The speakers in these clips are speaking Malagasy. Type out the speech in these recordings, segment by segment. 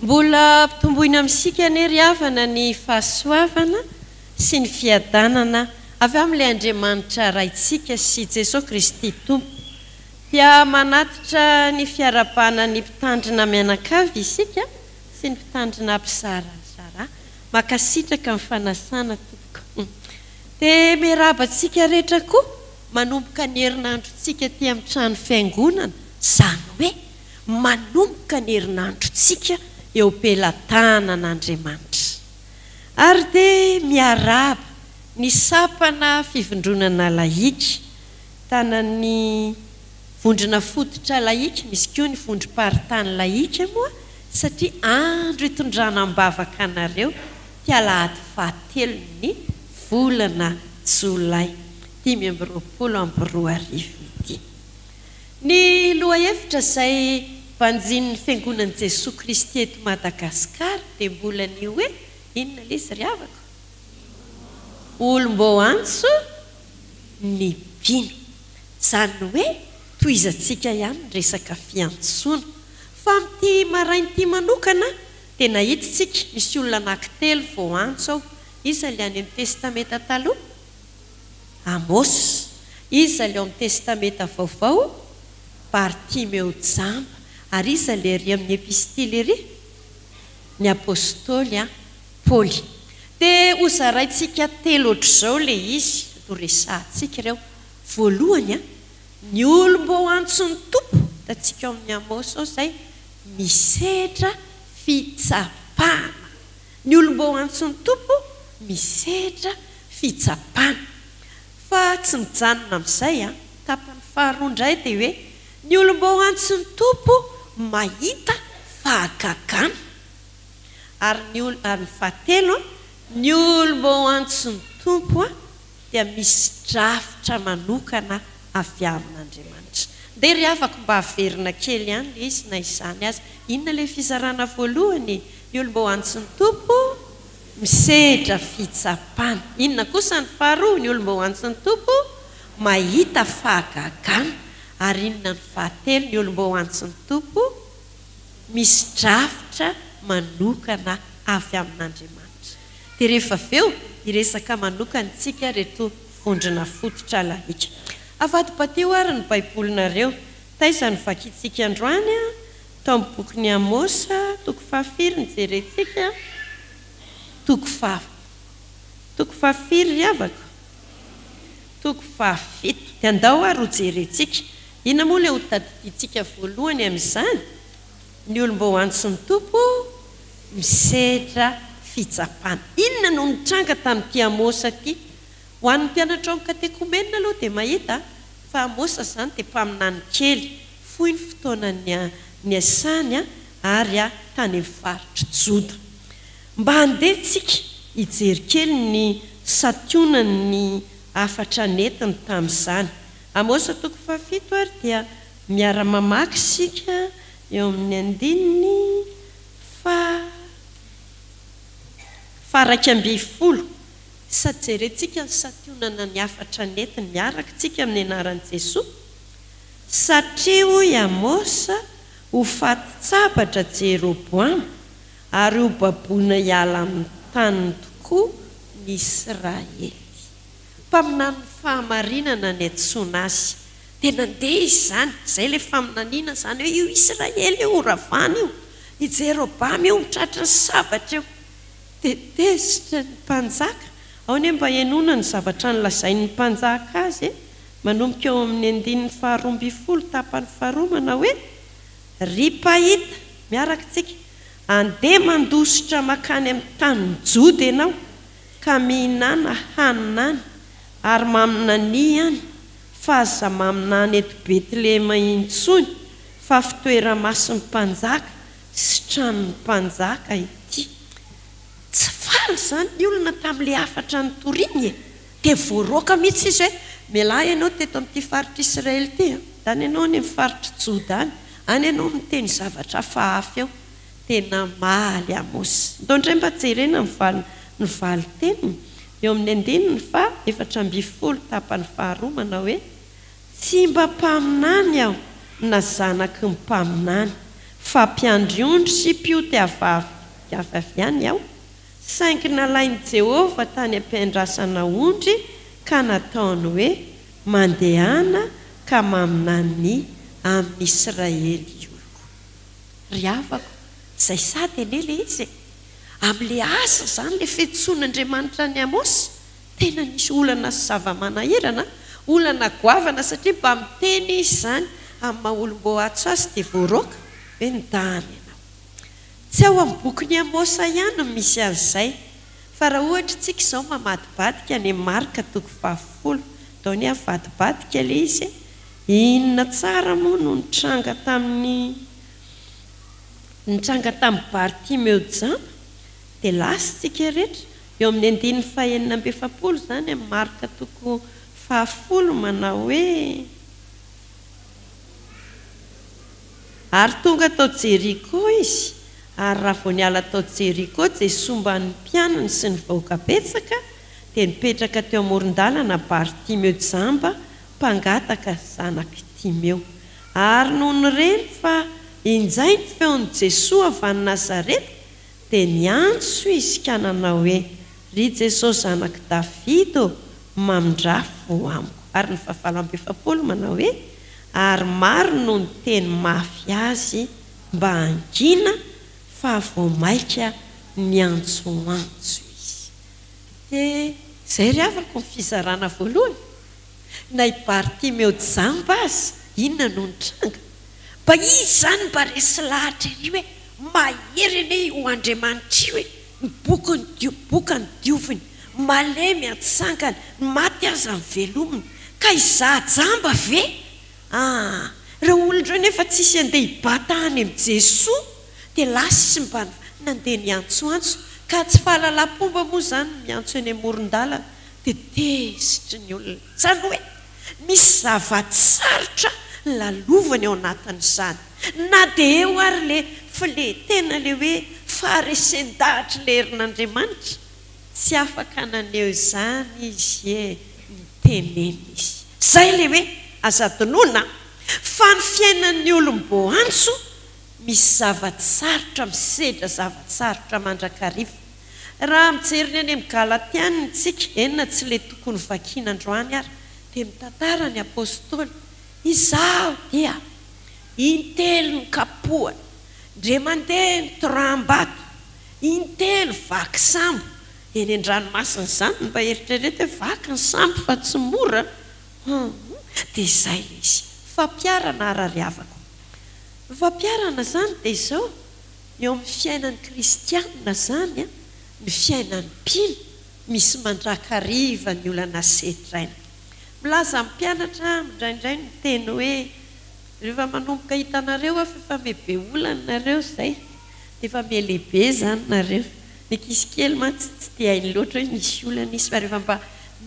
Mbola ampitomboina amintsika anie ry havana ny fahasoavana sy ny fiadanana avy amin'ilay Andriamanitra Raintsika sy Jesoa Kristy Tompo. Dia manatitra ny fiarahabana ny mpitandrina mianakavy isika sy ny mpitandrina mpizarazara. Mankasitraka ny fanasana tompoko. Dia miarahaba antsika rehetra koa manomboka ny herinandrontsika aty amin'ny trano fiangonana, izany hoe manomboka ny herinandrontsika eo am-pelatanan'Andriamanitra. Ary dia miarahaba ny sampana fivondronana lahika, tanan'ny vondrona fototra lahika, misy koa ny vondrom-paritany lahika moa satria andro itondrana am-bavaka anareo ity alahady fahatelon'ny volana jolay 2025 ity. Ny lohahevitra izay banjinin'ny Fiangonan'i Jesoa Kristy eto Madagasikara dia mbola ny hoe, inona ilay izy ry havako? Olom-boantso ny mpino. Izany hoe tohizantsika ihany ny resaka fiantsoana. Fa amin'ity maraina ity manokana dia nahita isika misy olona anankitelo voaantso ao. Iza ilay any amin'ny Testamenta Taloha? Amos. Iza ilay ao amin'ny Testamenta Vaovao? Bartimeo jamba. Ary iza ilay ery amin'ny Epistily ery? Ny Apostoly Paoly. Dia hozaraintsika telo ohatr'izao ilay izy, ho resahantsika ireo. Voalohany, ny olom-boaantson'ny Tompo, hitantsika ao amin'ny Amos ao izay, misedra fitsapana. Ny olom-boaantson'ny Tompo misedra fitsapana. Fa tsy mijanona amin'izay an! Tapany faharoa indray dia hoe, ny olom-boaantson'ny Tompo mahita fahagagana. Ary ny ol, ary ny fahatelo an, ny olom-boaantson'ny Tompo an, dia misy drafitra manokana avy amin'Andriamanitra. Ndeha ry havako mba averina kely ihany ilay izy na izany aza. Inona ilay fizarana voalohany e? Ny olom-boaantson'ny Tompo misedra fitsapana. Inona kosa ny faharoa? Ny olom-boaantson'ny Tompo mahita fahagagana. Ary inona ny fahatelo? Ny olom-boaantson'ny Tompo misy drafitra manokana avy amin'Andriamanitra. Dia rehefa avy eo, hiresaka manokana isika ireto vondrona fototra lahika. Avadibadiho ary ny Baibolinareo. Taiza no vakintsika androany? Tao amin'ny bokin'i Amosa, toko fahafiry no jerentsika? Toko faha, toko fahafiry ry havako? Toko fahafito. Dia andao ary hojerentsika. Inona moa ilay hotadidiantsika voalohany amin'izany? Ny olom-boantsin'ny Tompo misedra fitsapana. Inona no nitranga tamin'ity Amosa ity? Ho an'ny mpianatra ao amin'ny katekomenina aloha dia mahita fa Amosa izany dia mpaminany kely, fohy ny fotoana niasany ary tany amin'ny faritr'i Joda. Mba handeha tsika hijery kely ny santionan'ny hafatra nentiny tamin'izany. Amosa toko fahafito ary dia miara-mamaky isika eo amin'ny andininy faha 11. Sady jerentsika ny santionana ny hafatra nentiny miaraka tsika amin'ny anaran'i Jesoa. Satria hoy Amosa, ho fatin-tsabatra Jeroboama, ary ho baboina hiala amin'ny taniny tokoa ny Israely. Mpaminanin'ny fahamarinana niantsoana azy. Dia nandeha izy izany. Izay ilay faminaniana izany hoe io Israely io horavana io. I Jerobama io ho tratry ny sabatra io. Dia tezitra ny mpanjaka. Ao anie mba henoina ny zavatra nolazain'ny mpanjaka azy e! Manomboka eo amin'ny andininy faharoambinifolo tapany faharoa manao hoe, Ry mpahita, miaraka isika, andeha mandositra mankany amin'ny tanin'i Joda ianao, ka mihinàna hanina any, ary maminania any, fa aza maminany eto Betlehema intsony, fa fitoera-masin'ny mpanjaka sy tranon'ny mpanjaka ity. Tsy faly izany ny olona tamin'ilay hafatra notoriny e! Dia voaroaka mihitsy izy hoe, Mialà ianao teto amin'ity faritr'i Israely ity an! Any ianao any amin'ny faritr'i Joda any. Any ianao miteny zavatra hafahafa eo. Dia namaly Amosa. Ndao indray mba jerena ny valiny, ny valin-teniny eo amin'ny andininy faha 14 tapany faharoa manao hoe, Tsy mba mpaminany aho na zanaky ny mpaminany, Fa mpiandry ondry sy mpioty avy avy ihany aho, saingy nalain'i Jehovah tany am-piandrasana ondry ka nataony hoe, Mandehana ka maminania amin'i Israely oloko. Ry havako, izay sady anie ilay izy e! Amin'ilay asa izany, ilay fiantsoan'Andriamanitra an'i Amosa, tena nisy olana sy zava-manahirana, olana goavana satria mba miteny izy izany amin'ny maha olom-boaantso azy dia voaroaka hoe nidahana ianao. Tsy ao amin'ny bokin'i Amosa ihany no misy an'izay fa raha ohatra isika izao mamadibadika any amin'ny Marka toko fahafolo, atao anie avadibadika ilay izy e, inona tsara moa no nitranga tamin'ny nitranga tamin'i Bartimeo jamba? Dia lasa isika rehetra, eo amin'ny andininy faha-46 izany amin'ny Marka toko fahafolo manao hoe, Ary tonga tao Jeriko izy, ary raha vao niala tao Jeriko Jesoa mbamin'ny mpianany sy ny vahoaka betsaka, dia nipetraka teo amoron-dalana Bartimeo jamba, mpangataka, zanak'i Timeo. Ary nony reny fa injay ny feon'i Jesoa avy any Nazareta, dia niantso izy ka nanao hoe, Ry Jesosy Zanak'i Davida ô, mamindrà fo amiko. Ary ny fahavalo 48 manao hoe, Ary maro no niteny mafy azy mba hangina, fa vao mainka niantsoantso izy. Dia izay ry havako ny fizarana voalohany. Na i Bartimeo jamba aza, inona no nitranga? Mba izy izany mba resy lahatra ery hoe mahery anie io Andriamanitra io e! Ny bokiny dio, boka ny dioviny, malemy atsangany, ny maty aza ny velominy. Ka izaho jamba ve? Aa! Ireo olona ireo nefa tsisy andeha hibata any amin'i Jesoa dia lasa izy mba nandeha niantsoantso. Ka tsy fahalalam-pomba moa izany ny miantso eny amoron-dalana dia tezitry ny olona. Izany hoe misy zava-tsarotra lalovany ao anatin'izany. Na dia eo ary le fle tena le hoe faharesen-dahatry le herin'Andriamanitra, tsy afaka naneho izany izy e, nitenena izy. Zay le hoe aza adinoina fa ny fiainan'ny olom-boantso misy zava-tsarotra, misedra zava-tsarotra mandrakariva. Raha mijery ny any amin'ny Galatiana isika, eny na tsy le tokony vakiana androany ary, dia mitantara ny Apostoly, Izaho dia intelo nokapohana, ndre mandeha nitoraham-bato, intelo vaky sambo, eny an-dranomasina izany no mba eritrereto hoe vaky ny sambo fa tsy mora hum, dia izay ilay izy. Fampiharana ary ry havako. Ny fampiharana izany dia izao, eo amin'ny fiainan'ny kristianina izany, ny fiainan'ny mpino, misy mandrakariva ny olana sedraina. Milaza amin'ny mpianatra aho indraindray ny teny hoe, Rehefa manomboka hitanareo aho fa efa miha-be olana nareo izay, dia efa miha-lehibe izany nareo. Ny ankizy kely mantsy tsy dia hainy loatra hoe misy olana izy, fa rehefa mba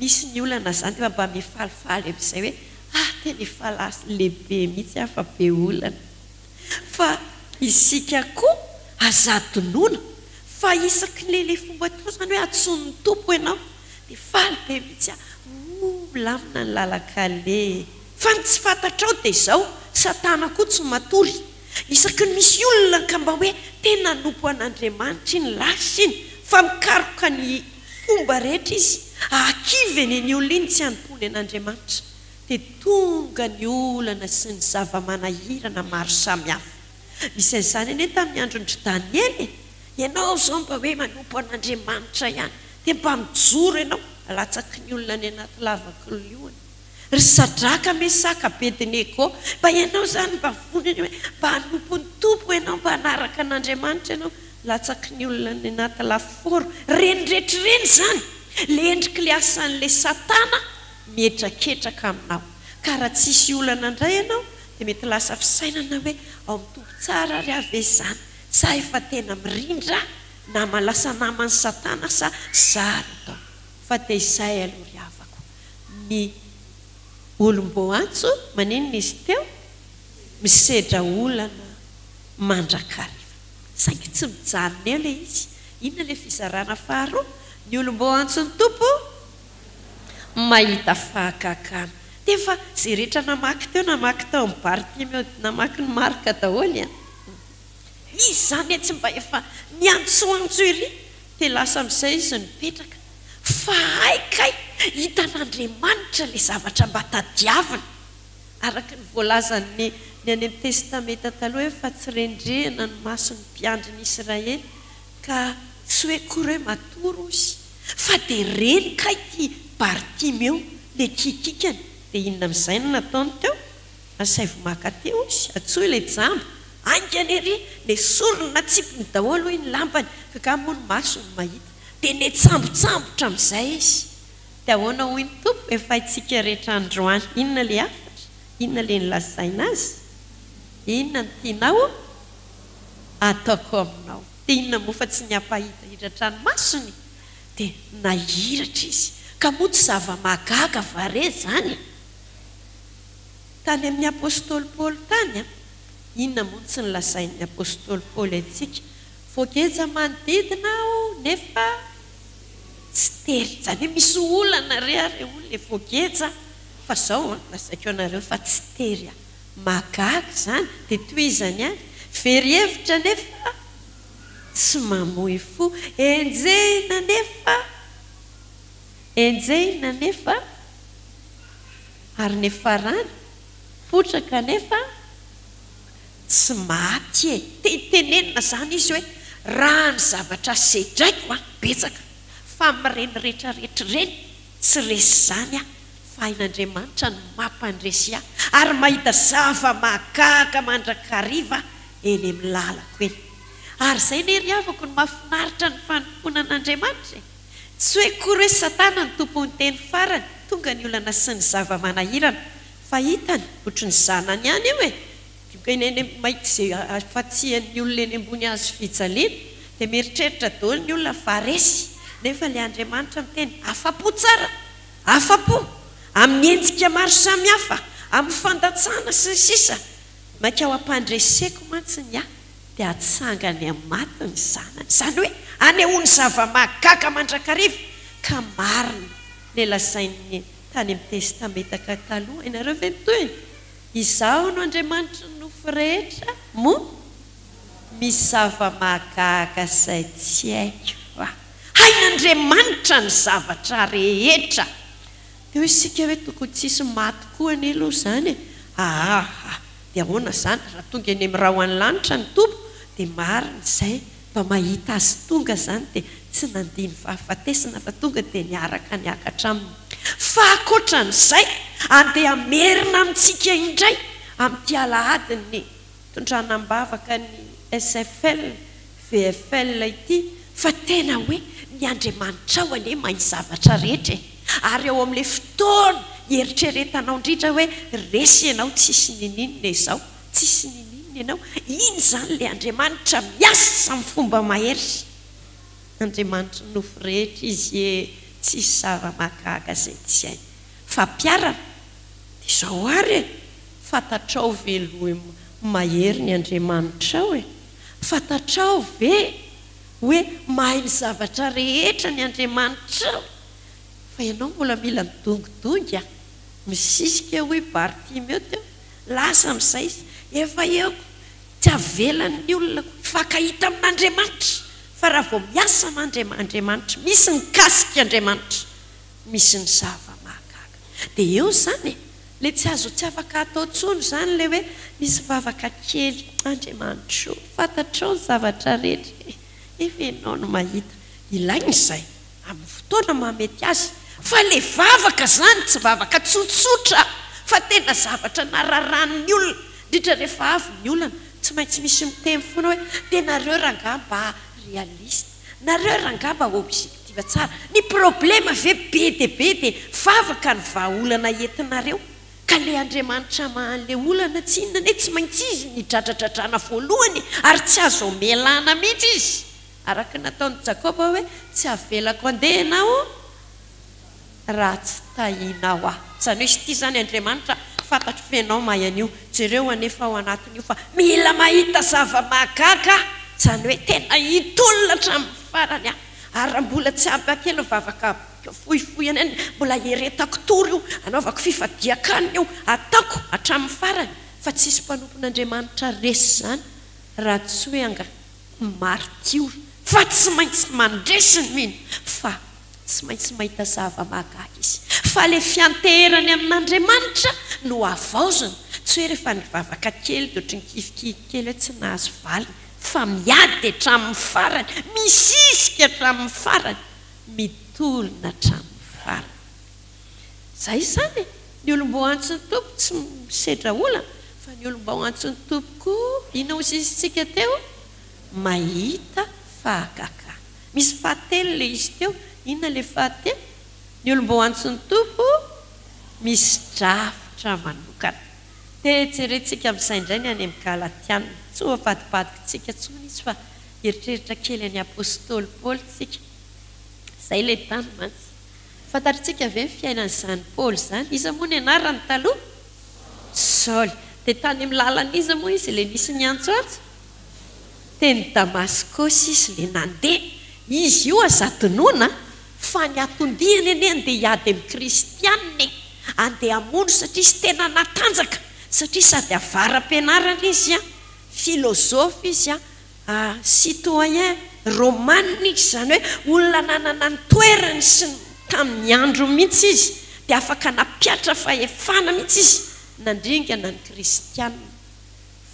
misy ny olana izany dia efa mba mifalifaly amin'izay hoe, ah, tena efa lasa lehibe mihitsy aho fa be olana. Fa isika koa aza adinoina fa isaky ny ilay fomba atao izany hoe antsoin'ny Tompo ianao, Dia faly be mihitsy aho, ooh milamina ny lalan-kaleha e! Fa ny tsy fantatrao dia izao, satana koa tsy matory. Isaky ny misy olona ka mba hoe tena hanompo an'Andriamanitra iny lasa iny fa mikaroka ny fomba rehetra izy hahakivy an'iny olona iny tsy hanompoany an'Andriamanitra dia tonga ny olana sy ny zava-manahirana maro samihafa. Misy an'izany anie tamin'ny andron-dry Daniela e! Ianao izao mba hoe manompo an'Andriamanitra ihany dia mba mijoro ianao, alatsaky ny olona any anaty lavaky ny liona. Ry Sadraka, Mesaka, Abednego, mba ianao izany mba vonona hoe mba hanompo ny Tompo ianao, mba hanaraka an'Andriamanitra ianao, latsaky ny olona any anaty lafaoro. Ireny rehetra ireny izany, ilay endrik'ilay asan'ilay Satana mihetraketraka aminao. Ka raha tsisy olana indray ianao dia mety lasa fisainana hoe ao amin'ny Tompo tsara ary aho ve izany? Sa efa tena mirindra nama lasa naman'i satana sa zary atao fa dia izay aloha ry havako ny olom-boantso maninona izy teo misedra olana mandrakariva saingy tsy mijanona eo ilay izy inona ilay fizarana faharoa ny olom-boantson'ny Tompo mahita fahagagana dia efa izay rehetra namaky teo namaky tao amin'ny Bartimeo namaky ny Marka daholo an. Izy izany etsy mba efa niantsoantso ery dia lasa amin'izay izy nipetraka. Fa hay kay hitan'Andriamanitra ilay zavatra mba tadiaviny. Araka ny voalazan'ny ny any amin'ny Testamenta Taloha hoe fa tsy rendrehana ny mason'ny mpiandry ny Israely ka tsy hoe akory hoe matory ozy fa dia reny kay ity Bartimeo le kikikany dia inona amin'izay no nataony teo? Asaivo maka teo ozy, antsoy ilay jamba, haingana ery, nesoriny natsipiny daholo hoy ny lambany fa angaha moa ny masony mahita dia netsambotsambotra amin'izay izy. Dia ahoana hoy ny Tompo? Efa haintsika rehetra androany. Inona ilay hafatra? Inona ilay nolazaina azy? Inona no tianao hataoko aminao? Dia inona moa fa tsy ny hampahirahiratra ny masony? Dia nahiratra izy. Ka moa tsy zava-mahagaga va re izany? Tany amin'ny apostoly Paoly tany, inona moa no tsy nolazain'ny apostoly Paoly antsika? Voageja manodidina aho nefa tsy tery. Izany hoe misy olana re ary olona e, voageja fa zao an, lazaiko anareo fa tsy tery aho. Mahagaga izany, dia tohizany ihany. Very hevitra nefa tsy mamoy fo. Enjehina nefa, enjehina nefa ary niafarany, potraka nefa tsy maty e! Tenitenenina izany izy hoe raha ny zavatra sedraiko an, betsaka, fa amin'ireny retraretra ireny tsy resy izany aho fa hain'Andriamanitra ny mampandresy ahy ary mahita zava-mahagaga mandrakariva eny amin'ny lalako eny. Ary izay anie ry havako no mahafinaritra ny fanompoana an'Andriamanitra e! Tsy hoe akory hoe Satana no tompon'ny teny farany, tonga ny olana sy ny zava-manahirana, Fa hitany, ohatry ny zanany ihany io e! Tonga eny eny mahita izay hafatsian'ny olona eny ambony hazo fijaliana, dia mieritreritra daholo ny olona fa resy, nefa ilay Andriamanitra miteny, afa-po tsara, afa-po, amin'ny endrika maro samihafa, amin'ny fandatsana sy ny sisa Mainka ho ampandreseko mantsy ny ahy, dia hatsangany amin'ny maty ny zanany. Izany hoe anehoany zava-mahagaga mandrakariva, ka marina ilay lazain'ny. Tany amin'ny Testamenta Taloha, hainareo ve ny tohiny? Izaho no Andriamanitry ny nofo rehetra, moa misy zava-mahagaga izay tsy haiko va? Hain'Andriamanitra ny zavatra rehetra. Dia hoy isika hoe tokony tsy hisy maty koa anie aloha izany e! Aa! Dia ahoana izany? Raha tonga eny amin'ny rahon'ny lanitra ny Tompo dia marina izay. Mba mahita azy tonga izany dia tsy nandia ny fahafatesana fa tonga dia niaraka niakatra aminy. Fa ankoatran'izay, andeha hamerina amintsika indray amin'ity alahadin'ny fitondrana am-bavaka ny SFL, VFL ity fa tena hoe ny Andriamanitrao anie mahay ny zavatra rehetra e! Ary ao amin'ilay fotoana hieritreretanao indrindra hoe resy ianao tsisy ninininona izao, Tsisy niniana ianao. Iny izany ilay Andriamanitra miasa amin'ny fomba mahery. Andriamanitry ny nofo rehetra Izy e! Tsisy zava-mahagaga izay tsy hainy. Fampiharana, Dia izao àry e! Fantatrao ve aloha hoe mahery ny Andriamanitrao e? Fantatrao ve hoe mahay ny zavatra rehetra ny Andriamanitrao? Fa ianao mbola mila midongidongy a! Misisika hoy Bartimeo teo. Lasa amin'izay izy. Efa eo ko. Tsy avelan'ny olona ko hifankahita amin'Andriamanitra. Fa raha vao miasa Andriamanitra, misy ny kasik'Andriamanitra, misy ny zava-mahagaga. Dia eo izany e. Ilay tsy azo, tsy afaka atao intsony izany ilay hoe misy vavaka kely, Andriamanitra o, fantatrao ny zavatra rehetra e. Efa ianao no mahita. Ilaina izay. Amin'ny fotoana mahamety azy. Fa ilay vavaka izany tsy vavaka tsotsotra fa tena zavatra nararàn'ny olona, indrindra rehefa avy ny olana, tsy maintsy misy miteny foana hoe dia nareo rangahy mba réaliste, nareo rangahy mba objective tsara, ny problema ve be dia be dia vavaka ny vahaolana entinareo, ka ilay Andriamanitra hamaha an'ilay olana tsy inona anie tsy maintsy izy ny dradradradrana voalohany ary tsy azo amelana mihitsy izy. Araka ny nataon'i Jakoba hoe, Tsy havelako handeha ianao raha tsy tahinao aho. Izany hoe izy ity izany Andriamanitra, fantatro fa ianao mahay an'io. Jereo anefa ao anatin'io fa mila mahita zava-mahagaga aho. Izany hoe tena hitolona hatramin'ny farany aho. Ary raha mbola tsy ampy ahy kely ny vavaka fohifohy ihany, mbola hieretako tory io, hanaovako fifadian-kanina io, ataoko hatramin'ny farany. Fa tsisy mpanompon'Andriamanitra resy izany. raha tsy hoe angaha martiora fa tsy maintsy mandresy ny mino fa tsy maintsy mahita zava-mahagaga izy fa ilay fianteherany amin'Andriamanitra no havaozina, tsy hoe rehefa nivavaka kely dia ohatry ny kivikivy kely hoe tsy nahazo valiny fa miady hatramin'ny farany, misisika hatramin'ny farany, mitolona hatramin'ny farany. Izay izany e! Ny olom-boantsin'ny Tompo tsy misedra olana, fa ny olom-baoantsin'ny Tompo koa, inona hozy izy tsika teo? Mahita fahagagana. Misy fahatelo ilay izy teo, inona ilay fahatelo? Ny olom-boantsin'ny Tompo misy drafitra manokana. Dia jerentsika amin'izay indray ny any amin'ny Galatiana. Tsy ho avadibadintsika intsony izy fa hieritreritra kely an'i Apostoly Paoly tsika. Izay ilay tany mantsy. Fantatritsika ve ny fiainan'izany Paoly izany? Iza moa ny anarany taloha? Saoly. Dia tany amin'ny lalan'iza moa izy ilay nisy niantsoantso? Teny Damaskosy izy ilay nandeha. Izy io aza adinoina fa ny atondiany anie andeha hiady amin'ny kristianina e! Andeha hamono satria izy tena natanjaka, satria sady avara-pianarana izy an, filozofy izy an, Citoyen romana izy, izany hoe olona nanana ny toerany sy ny tamin'ny androny mihitsy izy, dia afaka nampiatra fahefana mihitsy izy nandringana ny kristiana.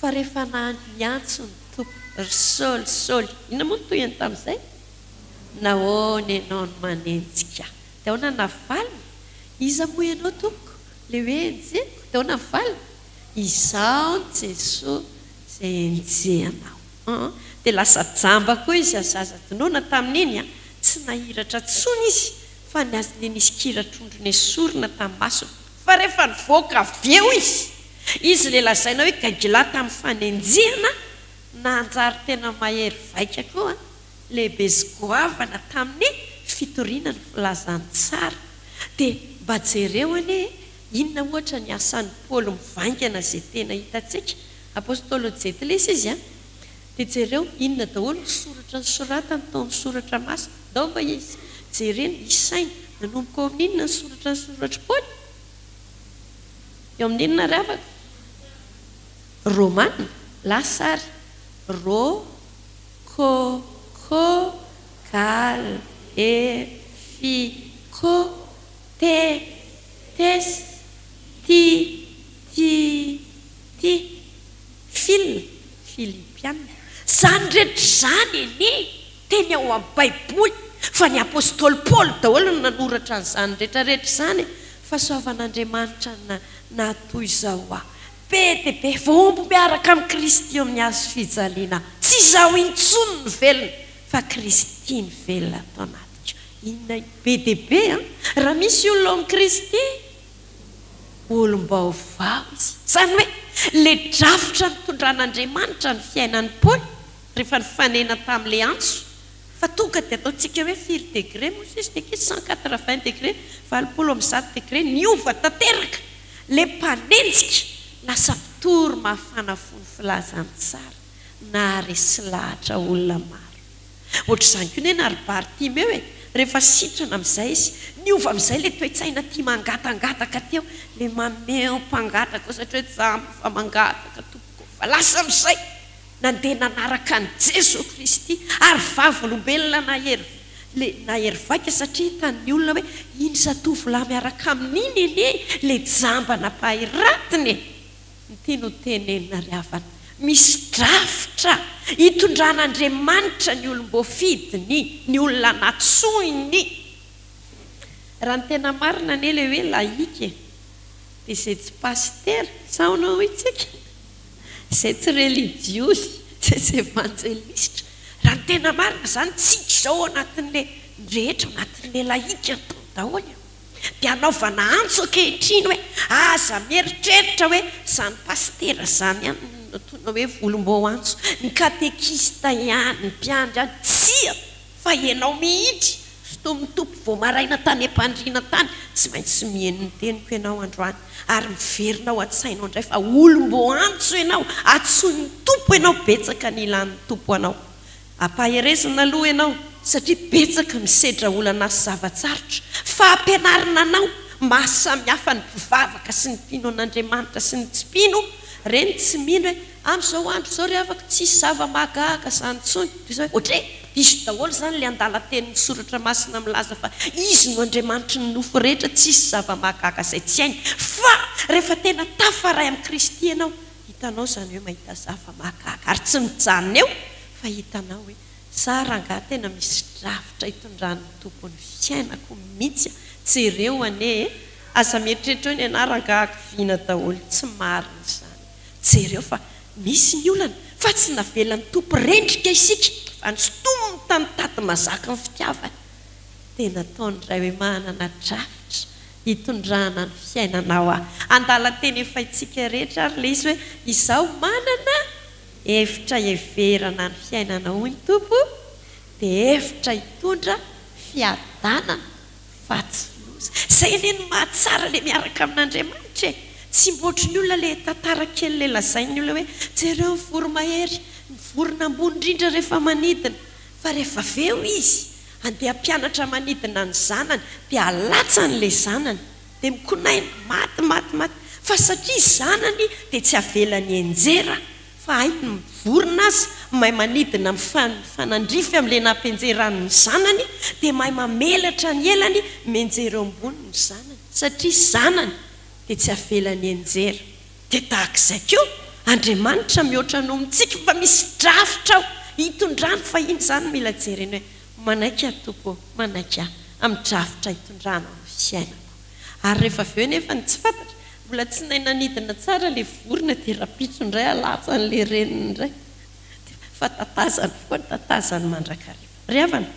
Fa rehefa niantso ny Tompo, Ry Saoly, Saoly, inona moa ny tohiny tamin'izay? Nahoana ianao no manenjika ahy? Dia ahoana ny navaliny? Iza moa ianao Tompoko? Ilay hoe enjehiko? Dia ahoana ny valiny? Izaho ny Jesoa izay enjehanao. An! Dia lasa jamba koa izy zaza tonona tamin'iny an! Tsy nahiratra intsony izy fa ny azy nisy kira-trondro nesorina tamin'ny masony. Fa rehefa nivoaka avy eo izy, izy ilay lazaina hoe gaigilahy tamin'ny fanenjehana, nanjary tena mahery vaika koa, lehibe sy goavana tamin'ny fitoriana ny filazantsara. Dia mba jereo anie e! Inona ohatra ny asan'i Paoly mivaingana izay tena hitantsika? Apostolin'ny Jentilisa izy an! Dia jereo inona daholo ny soratra nosoratany tao amin'ny soratra masina. Ndao mba izy jerena, isaina. Nanomboka ao amin'ny inona ny soratra nosoratr'i Paoly? Eo amin'ny inona ry havako? Romana. Lasa ary. Ro, ko, ko, gal, e, fi, ko, te, tes, ti, ti, ti, fil, Filipiana. Izany rehetra izany anie teny ao amin'ny Baiboly fa ny Apostoly Paoly daholo no nanoratra an'izany rehetra rehetra izany e! Fahasoavan'Andriamanitra no nahatoy izao ahy. Be dia be, voahombo miaraka amin'i Kristy eo amin'ny hazo fijaliana aho. Tsy izaho intsony no velona fa Kristy no velona ato anatiko. Inona io? Be dia be an! Raha misy olona ao amin'i Kristy, olom-baovao izy. Izany hoe, ilay drafitra nitondran'Andriamanitra ny fiainan'i Paoly, rehefa nifanena tamin'ilay antso, fa tonga dia ataontsika hoe firy degré moa sisa ny ankizy? 180 degré, 180 degré, niova tanteraka ilay mpanenjika, lasa mpitory mafana fo ny filazantsara, naharesy lahatra olona maro. Ohatr'izany koa nena ry Bartimeo e, rehefa sitrana amin'izay izy, niova amin'izay ilay toe-tsaina tia mangatangataka teo, ilay mameo mpangataka satria hoe jamba fa mangataka tompoko, fa lasa amin'izay nandeha nanaraka an'i Jesoa Kristy ary vavolombelona nahery le nahery vaika satria hitan'ny olona hoe iny zatovolahy miaraka aminy iny anie ilay jamba nampahiratiny e! Ny tiany ho tenenina ry havana, misy drafitra hitondran'Andriamanitra ny olom-boafidiny, ny olona natsoiny. Raha ny tena marina anie ilay hoe laïque e, dia izay tsy pasitera, sa ahoana hoy tsika? Izay tsy relijiozy, izay tsy evanjelistra. Raha ny tena marina izany tsika izao ao anatin'ilay, ny rehetra ao anatin'ilay laïque daholo e. Dia anaovana antso ankehitriny hoe aza mieritreritra hoe izany pasitera izany ihany no antsoina hoe volom-boantso, ny katekista ihany, ny mpiandry ihany, tsia fa ianao mihitsy, sintomin'ny Tompo vao maraina tany am-pandriana tany, tsy maintsy mihaino ny teniko ianao androany ary miverina ao an-tsainao indray fa olom-boantso ianao, antsoin'ny Tompo ianao, betsaka ny ilan'ny Tompo anao. Ampaherezina aloha ianao satria betsaka misedra olana sy zava-tsarotra fa ampianarina anao maha samy hafa ny mpivavaka sy ny mpino an'Andriamanitra sy ny tsy mpino, reny tsy mino hoe Amin'izao andro izao ry havako tsisy zava-mahagaga izany intsony. Toy izao hoe ohatry hoe diso daholo izany ilay andalan-tenin'ny soratra masina milaza fa Izy no Andriamanitry ny nofo rehetra, tsisy zava-mahagaga izay tsy hainy. Fa rehefa tena tafaray amin'i Kristy ianao, hitanao izany hoe mahita zava-mahagaga. Ary tsy mijanona eo fa hitanao hoe za rangahy tena misy drafitra hitondran'ny Tompo ny fiainako mihitsy a! Jereo anie e! Aza mieritreritra hoe ny anah rangahy hakiviana daholo, tsy marina izany. Jereo fa misy ny olana fa tsy navelan'ny Tompo rendrika isika fa nosintominy tamin'ny tady mazaka ny fitiavany. Dia nataony Ray hoe manana drafitra hitondrana ny fiainanao aho. Andalan-teny efa haintsika rehetra ary ilay izy hoe izaho manana hevitra hiheverana ny fiainanao hoy ny Tompo dia hevitra hitondra fiadanana fa tsy loza. Zay anie no mahatsara le miaraka amin'Andriamanitra e! Tsy mba ohatry ny olona le tantara kely le lazain'ny olona hoe jereo ny voromahery, ny vorona ambony indrindra rehefa manidina, fa rehefa avy eo izy andeha hampianatra manidina ny zanany dia alatsany le zanany dia mikonaina, maty maty maty, fa satria zanany dia tsy avelany hianjera Fa hay ny vorona aza mahay manidina mifanandrify amin'ilay nampianjerany ny zanany dia mahay mamelatra ny elany mianjera eo ambony ny zanany satria zanany dia tsy avelany hianjera. Dia tahaka izay koa Andriamanitra mihoatra noho amintsika fa misy drafitra ao hitondrany fa iny izany mila jerena hoe manaiky aho Tompo ô, manaiky aho amin'ny drafitra hitondranao ny fiainako. Ary rehefa avy eo nefa ny tsy fantatra, mbola tsy nahay nanidina tsara ilay vorona dia rahampitso indray alatsan'ilay reniny indray. Dia fa tatazany foana, tatazany mandrakariva. Ry havana,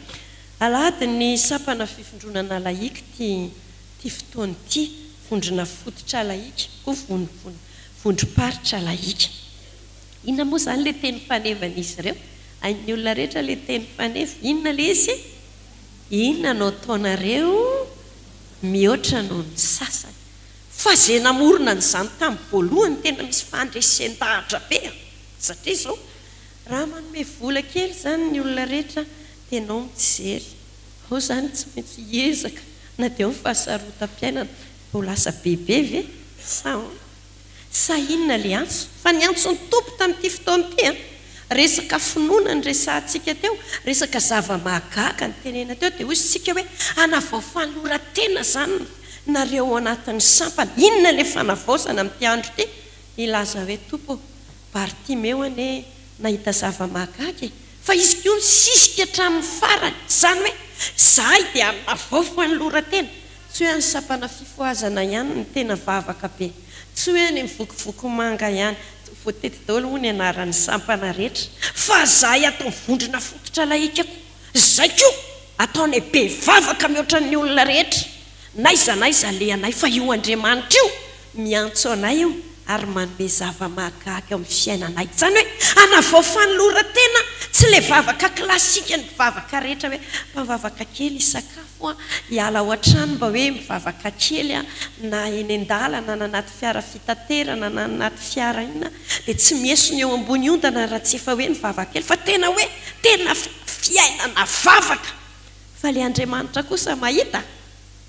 alahady ny sampana fivondronana laïque ity ity fotoana ity, vondrona fototra laïque koa vondrom-paritra laïque. Inona moa izany ilay teny fanevan'izy ireo? Hain'ny olona rehetra ilay teny faneva. Inona ilay izy? Inona no ataonareo mihoatra noho ny sasany? Fa izay namorona an'izany tamin'ny voalohany tena misy fandresen-dahatra be an! Satria izao, raha manome vola kely izany ny olona rehetra dia ianao mijery, ao izany tsy maintsy hiezaka na dia eo ny fahasarotam-piainana, ho lasa bebe ve sa ahoana? Sa inona le antso? Fa ny antson'ny Tompo tamin'ity fotoana ity an! Resaka finoana no resahantsika teo, resaka zava-mahagaga no tenena teo, dia hoy isika hoe hanavao fanoloran-tena izany nareo ao anatin'ny sampana. Inona le fanavaozana amin'ity andro ity? Hilaza hoe Tompo ô, Bartimeo anie nahita zava-mahagaga e! Fa izy koa nisisika hatramin'ny farany, izany hoe izahay dia hanavao fanoloran-tena. Tsy hoe any sampana fifohazana ihany no tena vavaka be. Tsy hoe any amin'ny vokovoko manga ihany. Voatety daholo moa ny anaran'ny sampana rehetra. Fa zahay ato amin'ny vondrona fototra lahika koa, zay koa ataonay be vavaka mihoatra ny olona rehetra. N'aiza n'aiza alehanay fa io Andriamanitra io Miantso anay io ary manome zava-mahagaga eo amin'ny fiainanay. Izany hoe hanavao fanoloran-tena, tsy ilay vavaka klasika ny mpivavaka rehetra hoe mba mivavaka kely hisakafo aho, hiala ao an-trano mba hoe mivavaka kely aho, na eny an-dalana na anaty fiara fitaterana na anaty fiara inona dia tsy miesona eo ambony ondana raha tsy efa hoe mivavaka kely fa tena hoe tena fiainana vavaka fa ilay Andriamanitra kosa mahita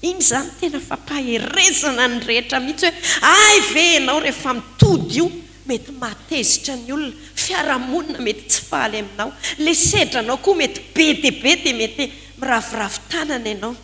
Iny izany tena fampaherezana ny rehetra mihitsy hoe hay ve ianao rehefa mitody io mety mahatezitra ny olona, fiarahamonina mety tsy faly aminao, le sedranao koa mety be dia be dia mety miraviravy tanana ianao,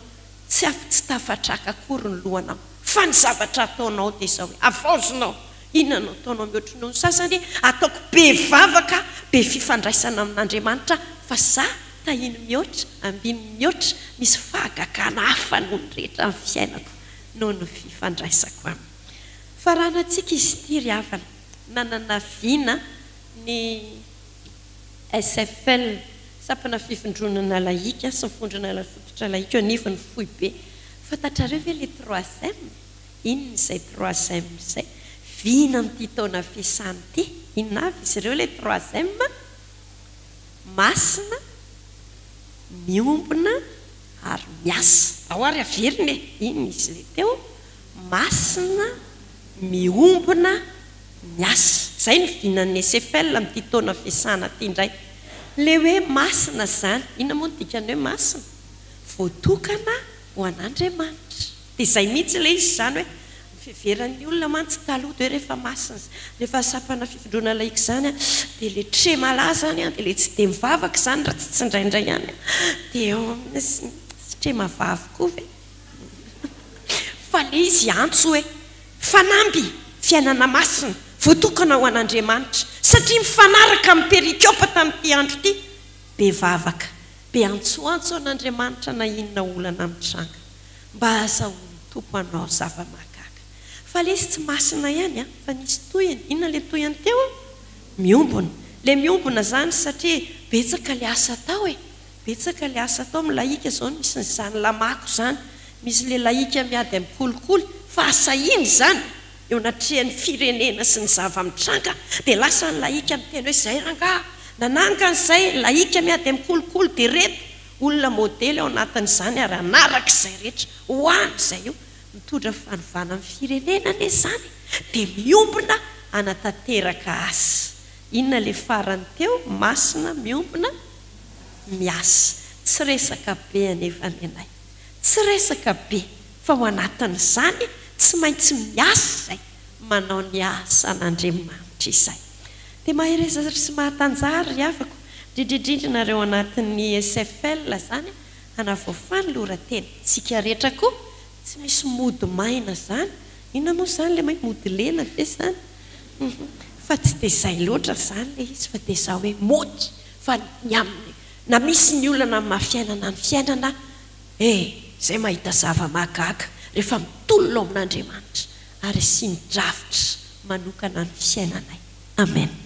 tsy afa tsy tafatraka akory ny lohanao fa ny zavatra ataonao dia izao hoe havaozinao, inona no ataonao mihoatry noho ny sasany, ataoko be vavaka, be fifandraisana amin'Andriamanitra fa za Tahiny mihoatra, ambininy mihoatra, misy fahagagana hafa noho ny rehetra amin'ny fiainako noho ny fifandraisako aminy. Faranantsika izy ity ry havana, nanana vina ny SFL, Sampana Fivondronana Lahika sy ny Vondrona Fototra Lahika eo anivon'ny foibe. Fantatrareo ve ilay troisième? Inona izay troisième izay? Vina amin'ity taona fiasana ity. Inona avy izy ireo ilay troisième? Masina, miombona ary miasa. Ao ary averina e! Inona izy ilay teo? Masina, miombona, miasa. Izay no vinan'ny SFL amin'ity taona fiasana ity indray. Ilay hoe masina izany, inona moa no dikan'ny hoe masina? Voatokana ho an'Andriamanitra. Dia izay mihitsy ilay izy izany hoe. Fiheveran'ny olona mantsy taloha dia hoe rehefa masina, rehefa sampana fivondrona laïque izany dia ilay tremala izany dia ilay tsy dia mivavaka izany raha tsy tsindraindray ihany dia eo amin'ny trema vavy koa ve? Fa ilay izy antso hoe fanamby, fiainana masina, voatokana ho an'Andriamanitra, satria mifanaraka amin'ny perikopa tamin'ity andro ity, be vavaka, be antsoantso an'Andriamanitra na inona olana mitranga. Mba azahoan'ny Tompo hanao zava-mahagaga. Fa le izy tsy masina ihany an, fa nisy tohiny. Inona le tohiny teo an? Miombona. Le miombona zany satria betsaka le asa atao e. Betsaka le asa atao, amin'ny lahika zao no misy an'izany lamako izany. Misy le lahika miady amin'ny kolikoly, fahasahiana izany eo anatrehan'ny firenena sy ny zava-mitranga dia lasa ny lahika miteny hoe zay rangaha nanangana izay lahika miady amin'ny kolikoly dia reto Olona modely ao anatin'izany ary hanaraka izay rehetra ho any izay io. Mitondra fanovana amin'ny firenena anie izany dia miombona hanatanteraka asa. Inona ilay farany teo? Masina, miombona, miasa. Tsy resaka be anefa ny anay. Tsy resaka be fa ao anatin'izany tsy maintsy miasa izay manao ny asan'Andriamanitra izay. Dia mahereza sy mahatanjaha ry havako, indrindra indrindra nareo anatin'ny SFL zany hanavao fanoloran-tena. Tsika rehetra koa tsy misy mody maina zany, inona moa zany le may mody lena ve zany? Hum fa tsy dia zay loatra zany le izy fa dia zao hoe mody fa ny amin'ny na misy ny olana amin'ny maha fiainana ny fiainana eh zay mahita zava-mahagaga rehefa mitolona ao amin'Andriamanitra ary asiany drafitra manokana ny fiainanay. Amen.